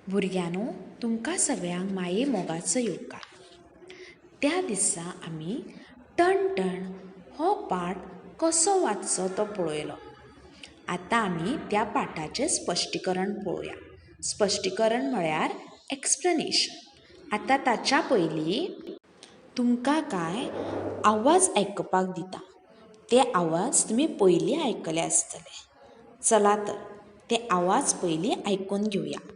भुरग्यांनो, तुमकां सगळ्यांक माये मोगाचो येवकार. त्या दिसा आमी टण टण हो पाठ कसो वाचचो तो पळयलो. आतां आमी त्या पाठाचें स्पश्टीकरण पळोवया. स्पश्टीकरण म्हळ्यार एक्सप्लेनेशन. आतां ताच्या पयलीं तुमकां कांय आवाज आयकुपाक दिता. ते आवाज तुमी पयलीं आयकले आसतले. चला तर ते आवाज पयलीं आयकून घेवया.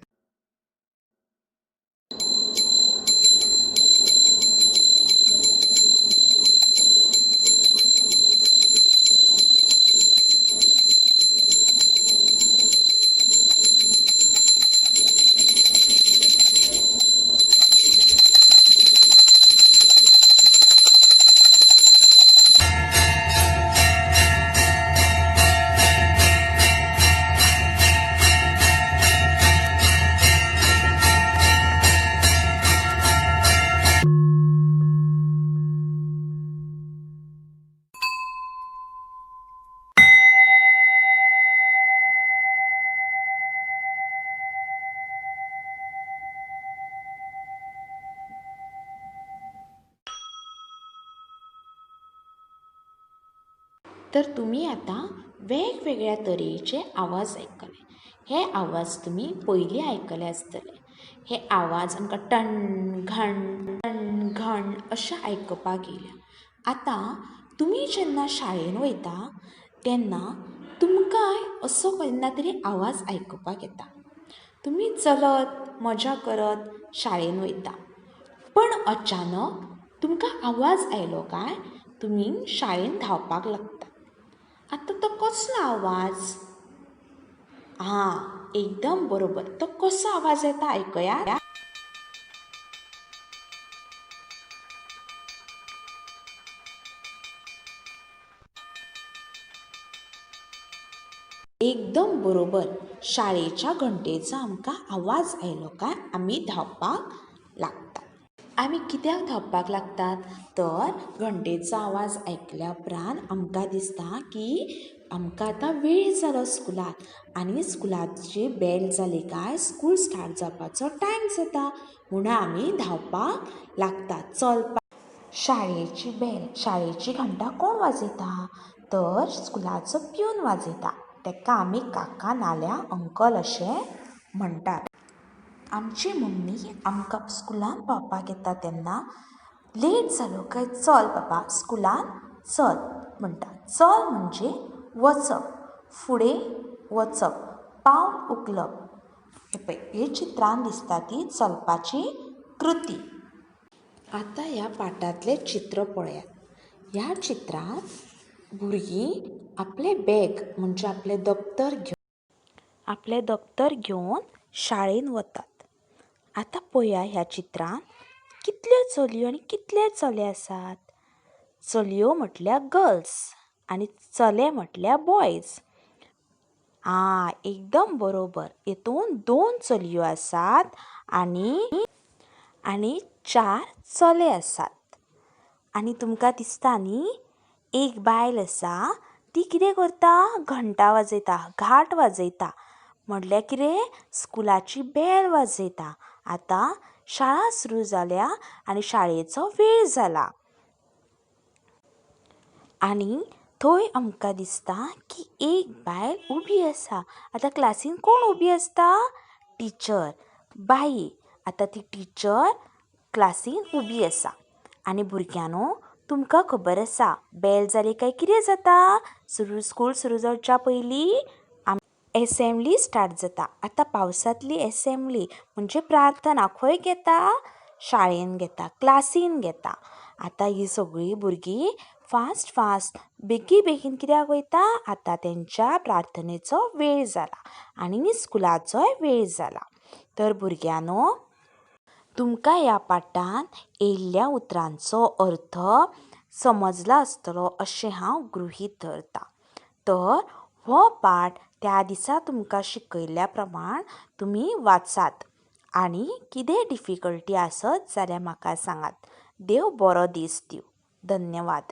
तर तुमी आतां वेगवेगळ्या तरेचे आवाज आयकले. हे आवाज तुमी पयलीं आयकले आसतले. हे आवाज आमकां टण घण टण घण अशें आयकुपाक येयल्या. आतां तुमी जेन्ना शाळेन वयता तेन्ना तुमकांय असो केन्ना तरी आवाज आयकुपाक येता. तुमी चलत मजा करत शाळेन वयता, पण अचानक तुमकां आवाज आयलो काय तुमी शाळेन धांवपाक लागता. आतां तो कसलो आवाज? हां, एकदम बरोबर. तो कसो आवाज येता आयकया. एकदम बरोबर. शाळेच्या घंटेचो आमकां आवाज आयलो काय आमी धांवपाक लागता. आमी कित्याक धांवपाक लागतात? तर घंटेचो आवाज आयकल्या उपरांत आमकां दिसता की आमकां आतां वेळ जालो स्कुलाक, आनी स्कुलाची बेल जाली काय स्कूल स्टार्ट जावपाचो टायम जाता, म्हणून आमी धांवपाक लागतात, चलपाक. शाळेची बेल, शाळेची घंटा कोण वाजयता? तर स्कुलाचो प्यून वाजयता. तेका आमी काका नाल्या अंकल अशें म्हणटात. आमची मम्मी आमकां स्कुलान पावपाक येता तेन्ना लेट जालो काय चल बाबा स्कुलान चल म्हणटा. चल म्हणजे वचप, फुडें वचप, पावल उखलप. हे पळय, हे चित्रान दिसता ती चलपाची कृती. आतां ह्या पाठांतलें चित्र पळयात. ह्या चित्रांत भुरगीं आपलें बॅग म्हणजे आपलें दप्तर घेवन आपलें दप्तर घेवन शाळेन वतात. आतां पळया ह्या चित्रांत कितल्यो चलयो आनी कितले चले आसात. चलयो म्हटल्यार गर्ल्स आनी चले म्हटल्यार बॉयज. आं, एकदम बरोबर. हितून 2 चलयो आसात आनी 4 चले आसात. आनी तुमकां दिसता न्ही, एक बायल आसा ती कितें करता? घंटा वाजयता, घांट वाजयता. म्हटल्यार कितें? स्कुलाची बेल वाजयता. आतां शाळा सुरू जाल्या आनी शाळेचो वेळ जाला. आनी थंय आमकां दिसता की एक बायल उबी आसा. आतां क्लासीन कोण उबी आसता? टिचर, बाई. आतां ती टिचर क्लासीन उबी आसा. आनी भुरग्यांनो, तुमकां खबर आसा बेल जाली काय कितें जाता? स्कूल सुरू जावच्या पयलीं एसेंब्ली स्टार्ट जाता. आतां पावसांतली एसेंब्ली म्हणजे प्रार्थना खंय घेता? शाळेन घेता, क्लासीन घेता. आतां ही सगळीं भुरगीं फास्ट फास्ट बेगी बेगीन कित्याक वयता? आतां तेंच्या प्रार्थनेचो वेळ जाला आनी स्कुलाचोय वेळ जाला. तर भुरग्यांनो, तुमकां ह्या पाठांत येयल्ल्या उतरांचो अर्थ समजला आसतलो अशें हांव गृहीत धरता. तर हो पाठ त्या दिसा तुमकां शिकयल्ल्या प्रमाण तुमी वाचात आनी कितें डिफिकल्टी आसत जाल्यार म्हाका सांगात. देव बरो दीस दिवं. धन्यवाद.